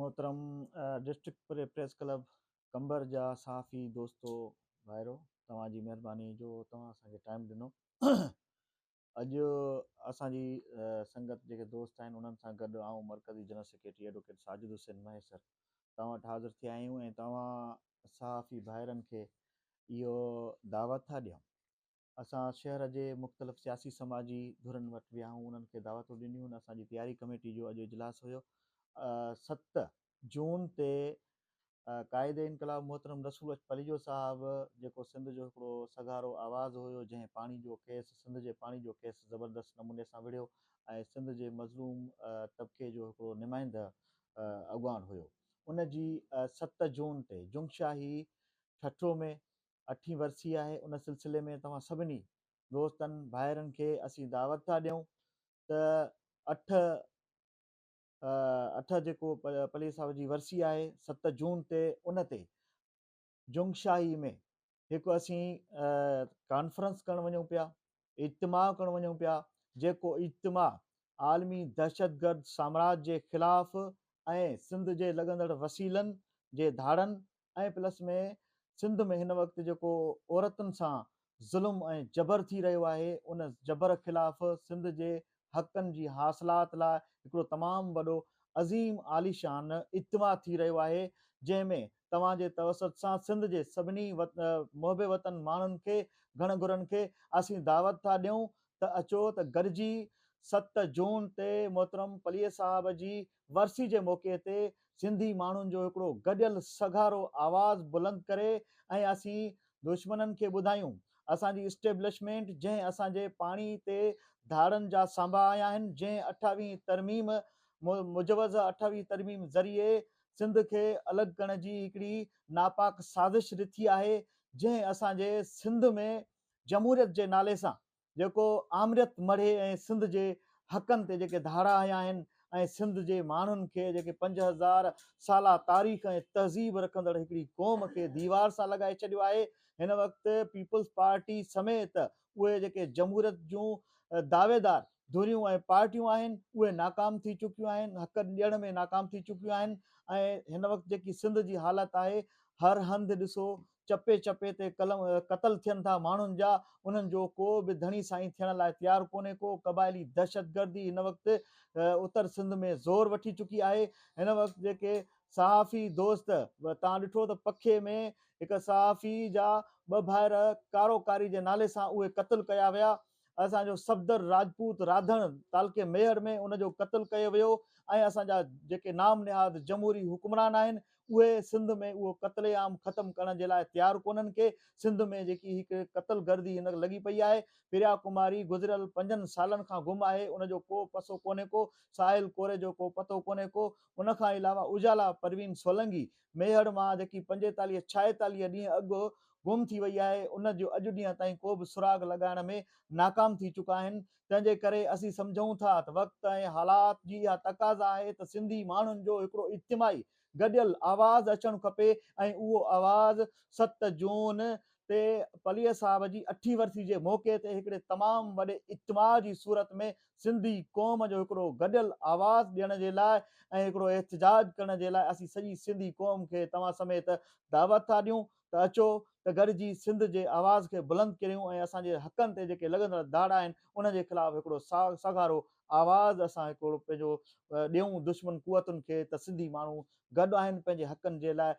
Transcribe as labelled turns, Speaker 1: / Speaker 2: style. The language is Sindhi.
Speaker 1: محترم ڊسٽرڪٽ پريس ڪلب قمبر جا صحافي دوستو ڀائرو توهان جي مهرباني جو توهان اسان کي ٽائيم ڏنو. اڄ اسان جي سنگت جيڪي دوست آهن انهن سان گڏ آئون مرڪزي general secretary advocate Sajid Hussain Mahesar توهان وٽ حاضر ٿيا آهيون ۽ توهان صحافي ڀائرن کي اهو دعوت ٿا ڏيون. اسان شهر جي مختلف سياسي سماجي ڌرين وٽ ويا آهيون انهن کي دعوتون ڏنيون آهن. اسان جي تياري ڪميٽي جو اڄ اجلاس هيو. 7 جون تي قائد انقلاب محترم رسول اچ پليجو صاحب جيڪو سنڌ جو هڪڙو سگهارو آواز هيو جنهن پاڻي جو ڪيس سنڌ جي پاڻي جو ڪيس زبردست نموني سان وڙهيو ۽ سنڌ جي مظلوم طبقي جو هڪڙو نمائنده اڳواڻ هيو ان جي 7 جون تي جنگشاهي ٺٽو ۾ اٺين ورسي آهي ان سلسلي ۾ توهان سڀني دوستن ڀائرن کي اسين دعوت ٿا ڏيون ته اٺ اٺ جيڪو پلي صاحب جي ورسي آهي 7 جون تي ان تي جنگشاهي ۾ هڪ اسين ڪانفرنس ڪرڻ وڃون پيا اجتماع ڪرڻ وڃون پيا جيڪو اجتماع عالمي دهشتگرد سامراج جي خلاف ۽ سنڌ جي لڳندڙ وسيلن جي ڌاڙن ۽ پلس ۾ سنڌ ۾ هن وقت جيڪو عورتن سان ظلم ۽ جبر ٿي رهيو آهي ان جبر خلاف سنڌ جي حقن جي حاصلات لاء هڪڙو تمام وڏو عظيم عاليشان اجتماع ٿي رهيو آهي جنهن ۾ توهان جي توسط سان سنڌ جي سڀني محب وطن ماڻهن کي گهڻ گهرن کي اسين دعوت ٿا ڏيون ته اچو ته گڏجي 7 جون تي محترم پليجي صاحب جي ورسي جي موقعي تي سنڌي ماڻهن جو هڪڙو گڏيل سگهارو آواز بلند ڪري ۽ اسين دشمنن کي ٻڌايون اسان جي اسٽيبلشمينٽ جنهن اسان جي پاڻي تي ڌاڙن جا سانڀا آيا آهن جنهن اٺاويهين ترميم مجوزه اٺاويهين ترميم ذريعي سنڌ کي الڳ ڪرڻ جي هڪڙي ناپاڪ سازش رٿي آهي جنهن اسان جي سنڌ ۾ جمهوريت جي نالي سان جيڪو آمريت مڙهي ۽ سنڌ جي حقن تي جيڪي ڌاڙا هنيا آهن ۽ سنڌ جي ماڻهن کي جيڪي 5000 سالا تاريخ ۽ تهذيب رکندڙ هڪڙي قوم کي ديوار سان لڳائي ڇڏيو آهي. هن وقت پيپلز پارٽي سميت اهي جيڪي جمهوريت جون دعويدار ڌريون ۽ پارٽيون آهن اهي ناڪام ٿي چڪيون آهن، حق ڏيڻ ۾ ناڪام ٿي چڪيون آهن ۽ هن وقت جيڪي سنڌ جي حالت آهي هر هنڌ ڏسو چپي چپي تي قلم قتل ٿين ٿا ماڻهن جا انهن جو ڪو به ڌڻي سائين ٿيڻ لاء تيار ڪونهي ڪو قبائلي دهشتگردي هن وقت اتر سنڌ ۾ زور وٺي چڪي آهي هن وقت جيڪي صحافي دوست توهان ڏٺو ته پکي ۾ هڪ صحافي جا ٻه ڀائر ڪارو ڪاري جي نالي سان اهي قتل ڪيا ويا اسان جو صفدر راجپوت راڌڻ تعلقي ميهڙ ۾ ان جو قتل ڪيو ويو ۽ اسان جا جيڪي نام نهاد جمهوري حڪمران آهن اهي سنڌ ۾ اهو قتل عام ختم ڪرڻ جي لاء تيار ڪونهن ڪي سنڌ ۾ جيڪي هڪ قتل گردي هن لڳي پئي آهي پريا ڪماري گذريل 5 سالن کان گم آهي ان جو ڪو پسو ڪونهي ڪو ساحل ڪوري جو ڪو پتو ڪونهي ڪو ان کان علاوه اجالا پروين سولنگي ميهڙ مان جيڪي 45 46 ڏينهن اڳ گم ٿي وئي آهي ان جو اڄ ڏينهن تائين ڪو به سراغ لڳائڻ ۾ ناڪام ٿي چڪا آهن تنهن جي ڪري اسين سمجهون ٿا ته وقت ۽ حالات جي اها تقاضا آهي ته سنڌي ماڻهن جو هڪڙو اجتماعي گڏيل آواز اچڻ کپي ۽ اهو آواز 7 جون تي پليجي صاحب جي اٺين ورسي جي موقعي تي هڪڙي تمام وڏي اجتماع جي صورت ۾ سنڌي قوم جو هڪڙو گڏيل آواز ڏيڻ جي لاء ۽ هڪڙو احتجاج ڪرڻ جي لاء اسين سڄي سنڌي قوم کي توهان سميت دعوت ٿا ڏيون ته اچو ته گڏجي سنڌ جي آواز کي بلند ڪريون ۽ اسان جي حقن تي جيڪي لڳندڙ ڌاڙا آهن انهن جي خلاف هڪڙو سگهارو آواز اسان هڪڙو پنهنجو ڏيون دشمن قوتن کي ته سنڌي ماڻهو گڏ آهن پنهنجي حقن جي لاء.